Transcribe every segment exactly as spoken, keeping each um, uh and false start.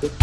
Kenyang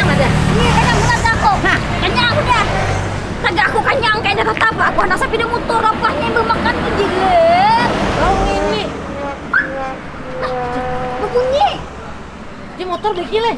ada? Iya, kenyang bukan aku. Hah? Kenyang aku dah. Kagak aku kenyang, kayak ada tetap aku anak sepeda motor apa nih bemakan ke jilet. Kau ini. Nah, berbunyi. Di motor degil, eh.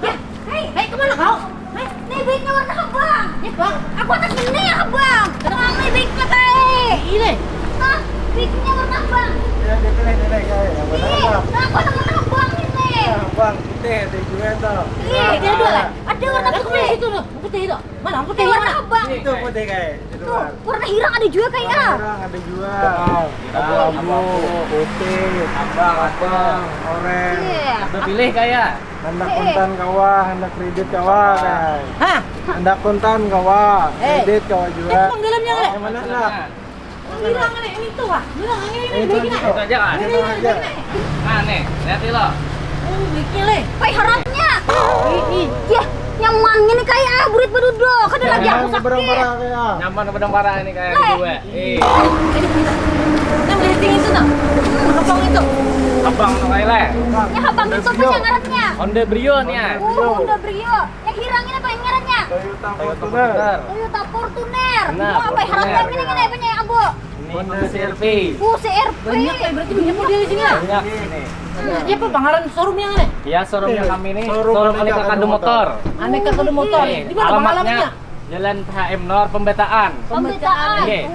Ya, hei, hei, kemana kau? Hei, nih baiknya warna abang. Ya, bang. Aku atas ini ya abang. Kenapa? Nih baiknya kayak. Ini. Hah? Baiknya warna abang. Ya, dia pilih, dia pilih, ya, yang mana? Iya, nah, aku atas warna abang ini. Nah, bang, putih ada juga tuh. Iya, ada dua lah. Ada warna putih. Itu tuh, putih itu. Mana putih? Warna abang. Itu putih kayak di luar. Warna hirang ada juga kayak. Warna hirang ada juga. Abu-abu, putih, abang, abang, oranye. Iya. Udah pilih kayak. Handak kontan kawa, handak kredit kawa, guys. Hah? Handak kontan kawa, kredit kawa jua. Itu panggilannya, Le. Yang mana lah? Yang hirang, Le. Ini tuh, wah. Hirang, ini, ini, ini. Itu aja, kan? Ini, ini, ini. Nah, nih, lihat dulu. Oh, ini, Le. Pai harapnya. Ih, ih. Yah, nyaman ini kayak ah, burit bedudo. Kada lagi aku sakit. Nyaman bedang parah ini kayak gue. Ih. Nah, melihat yang itu, nah. Habang itu. Habang tuh kayak, Le. Ya, habang itu apa sih ngarannya? Honda Brio nih, ya. Oh, Honda Brio. Yang hirang ini apa yang ngarannya? Toyota Fortuner. Toyota Fortuner. Nah, apa yang harapnya ini, ini apa yang ambo? Ini Honda C R V. Oh, C R V. Banyak ya, berarti banyak model di sini ya? Banyak ini. Iya, apa ngaran showroom yang ini? Ya, showroomnya kami ini. Showroom Aneka Kado Motor. Aneka Kado Motor. Di mana alamatnya? Jalan H M Nor, Pembetaan. Pembetaan. Iya.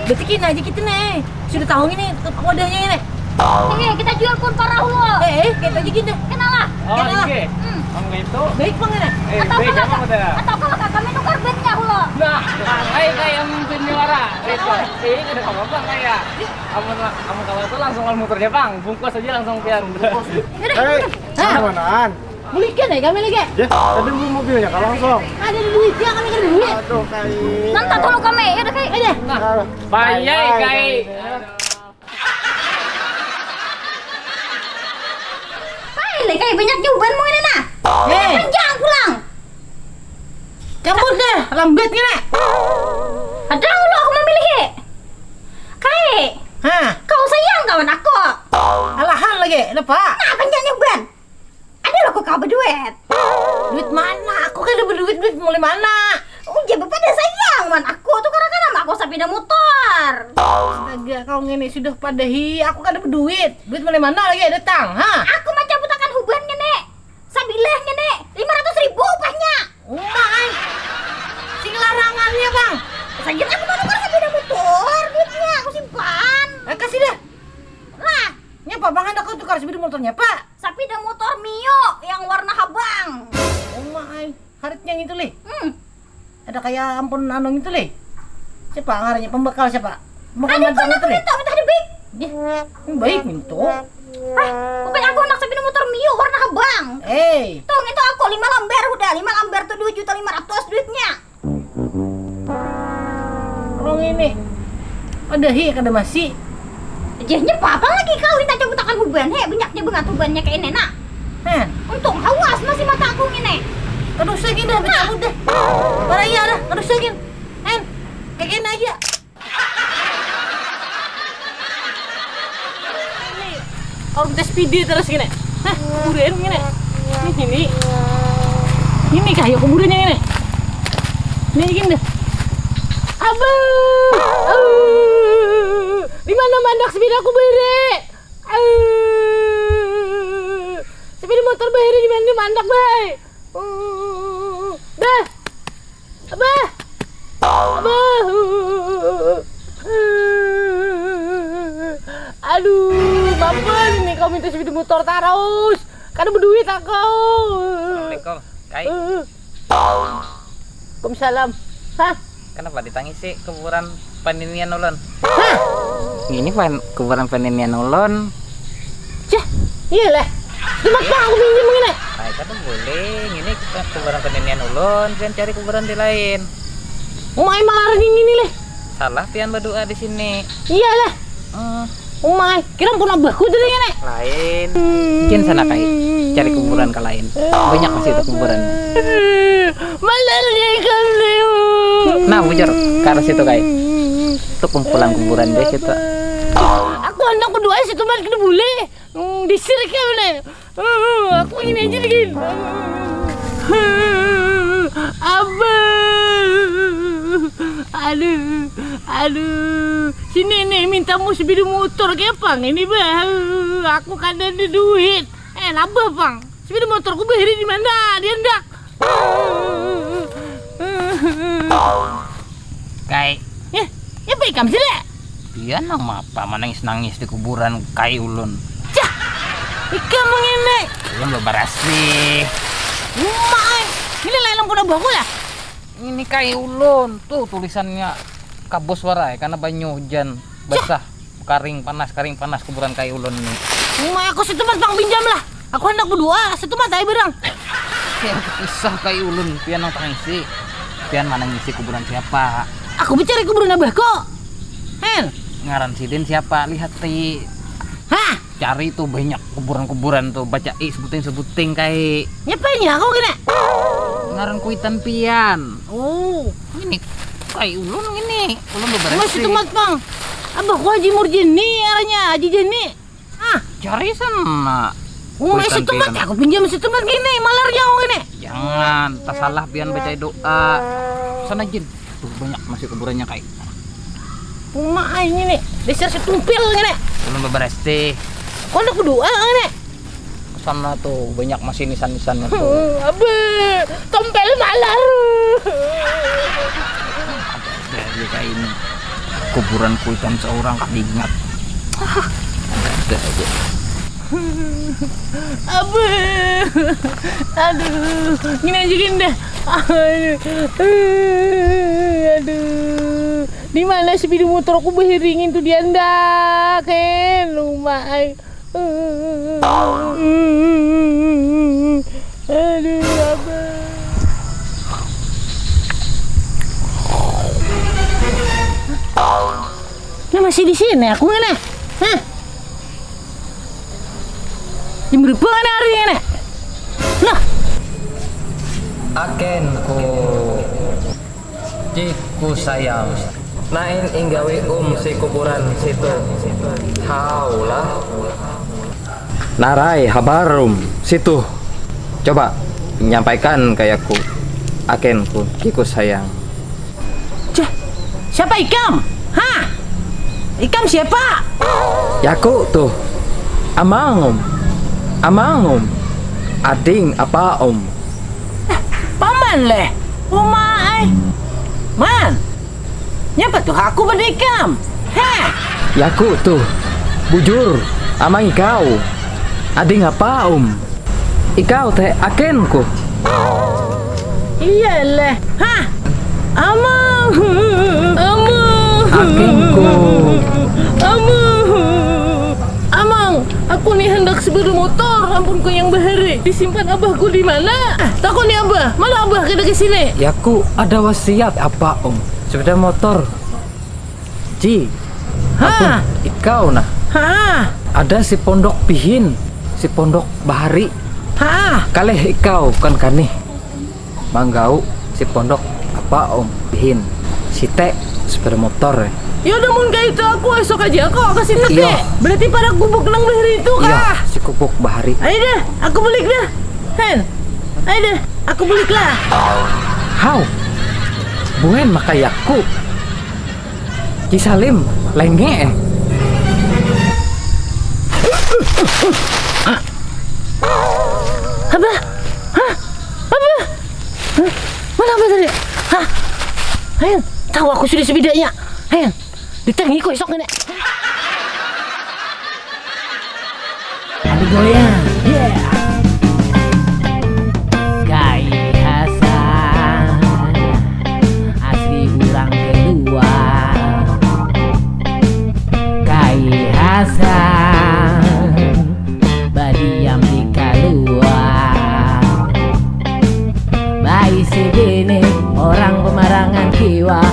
Berarti kena aja kita nih. Sudah tahu ini wadahnya ini. Eh, kita jual pun parah lo. Eh, eh, kita aja gini. Kenal lah. Oh, iya. Hmm. Bang itu. Baik, Bang, ini. Eh, atau baik, kalau emang udah. Atau kalau kami tukar bandnya lo. Nah, kayak kayak yang bandnya wara. Eh, ini ada apa, Bang, kayak? Amun amun kalau itu langsung lawan motornya, Bang. Bungkus aja langsung pian. Hei, manaan? Mulikin ya kami lagi. Ya, tadi beli mobilnya kalau langsung. Ada duitnya, kami kada duit. Aduh, kai. Nanti tolong kami, ya udah, kai. Aja. Bayai, kai. Kai, le, kai, banyak nyuban mau ini, nah. Hei. Panjang pulang. Campur deh, lambat ni, nak. Ada lo aku memilih. Kai. Hah? Kau sayang kawan aku. Alahan lagi, kenapa? Nah, panjang nyuban. Ada lo kau berduit. Duit mana? Aku kada berduit, duit mulai mana? Ujar bapak dah sayang man aku tuh karena kan aku sepeda motor. Astaga, kau ngini sudah padahi, aku kada berduit. Duit mulai mana lagi datang, ha? Aku macam butakan huban ngini. Sabilah ngini, lima ratus ribu upahnya. Uma ai. Sing larangannya, Bang. Saja aku mau tukar sepeda motor, duitnya aku simpan. Eh, kasih dah. Lah, nyapa Bang hendak kau tukar sepeda motornya, Pak? Sapida motor Mio yang warna habang. Oh, ma ai. Harit yang itu, lih. Hmm. Ada kayak ampun anu itu, lih. Siapa ngarannya? Pembekal siapa? Pembekal ada magang itu, lih. Minta, minta ada baik. Ih, baik minta. Ah, pokoknya aku anak sapida motor Mio warna habang. Eh. Tong itu aku lima lambar udah, lima lambar tuh dua juta lima ratus duitnya. Orang ini. Ada hi, kada masih. Jahnya papa lagi kau ini tajam butakan huban, he, banyaknya bangat hubannya kayak ini, nak. Hen. Untung hawas masih mata aku ini. Kada usah gini dah, bacabut dah. Para iya dah, kada usah gini. Hen, kayak gini aja. Orang tes pidi terus gini. Hah, kuburan gini. Ini, ini. Ini kah ya kuburannya ini? Ini gini deh. Abah. Abah. Di mana mandak sepeda aku beri? Abah. Sepeda motor bahari di mana mandak, bay? Abah. Abah. Abah. Aduh, mampun ini kau minta sepeda motor tarus. Kada berduit aku. Assalamualaikum, Kai. Waalaikumsalam. Hah? Kenapa ditangisi kuburan paninian ulun? Hah? Ini pan kuburan paninian ulun. Cih, iya lah. Cuma bang aku minjem ini. Nah, itu tuh boleh. Ini kita kuburan peninian ulun, jangan cari kuburan di lain. Umai malarang ini nih. Salah pian berdoa di sini. Iya lah. Hmm. Umai, kira pun abahku dari ini. Lain. Mungkin sana, Kai. cari kuburan ka lain. Banyak di situ kuburan. Malar ikam liu. Nah, bujur, ka arah situ, Kai. Itu kumpulan kuburan deh situ. Aku handak berdoa situ, Mat, kada boleh. Hmm, disirik ya, mana? Hmm, aku ini aja lagi. Abah. Aduh, aduh. Sini nih, mintamu sepeda motor kepang ini, Bah. Aku kada ada duit. Eh, labah, Pang. Sepeda motorku bahari di mana? Dia ndak. Kai. Ya, ya apa ikam sih, Lek? Pian nang mapa manangis-nangis di kuburan kai ulun. Cah, ikam ngini. Ulun bebarasih. Umai. Ini lain pun abahku ya? Ini kai ulun. Tuh tulisannya kabus warai karena banyu hujan basah. Karing panas, karing panas kuburan kai ulun ni. Umai aku setempat pang pinjam lah. Aku hendak berdoa, setempat aja barang. Saya kisah kai ulun, pian nang tangisi. Pian mana ngisi kuburan siapa? Aku mencari kuburan abahku. Hen. Ngaran sidin siapa? Lihat ti. Hah? Cari tuh banyak kuburan-kuburan tuh, baca i sebuting-sebuting kai. Nyapanya aku kena? Ngaran kuitan pian. Oh. Ini kai ulun ini. Ulun beberapa. Mas itu mat pang. Abahku Haji Murjini aranya, Haji Jani. Ah, cari sana. Umai setempat aku pinjam setempat gini, malarnya aku gini. Jangan, tak salah pian baca doa. Sana Jin. Tuh banyak masih kuburannya kai. Umai ini nih, dasar setumpil gini. Belum beberes deh. Kau nak berdoa gini. Sana tuh banyak masih nisan-nisannya tuh. Abe, tompel malar. Ada aja kayak ini. Kuburan kuitan seorang kan ingat. Ada aja. Abe. Aduh, gini aja gini dah. Aduh. Aduh. Di mana sepeda motor aku behiringin tuh diandak, eh, lumayan. Aduh, abah. Nah, masih di sini aku ngene. Hah? Jam berapa ngene hari ngene? Nah. Akenku. Ciku sayang. Nain inggawi um si kuburan situ. Haulah. Narai habar um situ. Coba nyampaikan kayaku. Akenku, kiku sayang. Cah, siapa ikam? Hah? Ikam siapa? Yaku tuh. Amang um. Amang um. Ading apa um. Paman leh, uma ai. Man, nyapa tuh aku pada ikam? Heh. Yaku tuh, bujur, amang ikau. Ading apa um? Ikau teh akenku. Iya leh. Hah? Amang. Amang. Akenku. Amang. Amang, aku nih hendak sepeda motor, ampun ku yang bahari. Disimpan abahku di mana? Ah, takuni abah, mana abah kada ke sini? Yaku ada wasiat apa om? Sepeda motor. Ji. Ha. Ikau nah. Ha. Ada si pondok pihin, si pondok bahari. Ha. Kaleh ikau kan kanih. Manggau si pondok apa om bihin site sepeda motor ya. Ya udah mun kayak itu aku esok aja kok ke sini. Iya. Berarti para gubuk nang bahari itu kah? Iya, si gubuk bahari. Ayo deh, aku balik dah. Hen. Ayo deh, aku balik lah. Hau. Buen makayaku. Ki Salim, lenge eh. Hah? Apa? Hah? Apa? Hah? Mana apa tadi? Hah? Hen, tahu aku sudah sebidanya. Hen, ditengi kok esok nenek. Ada goyang, yeah. Kai Hasan, asli urang keluar. Kai Hasan, badiam di kaluar. Baisi bini orang pemarangan kiwa.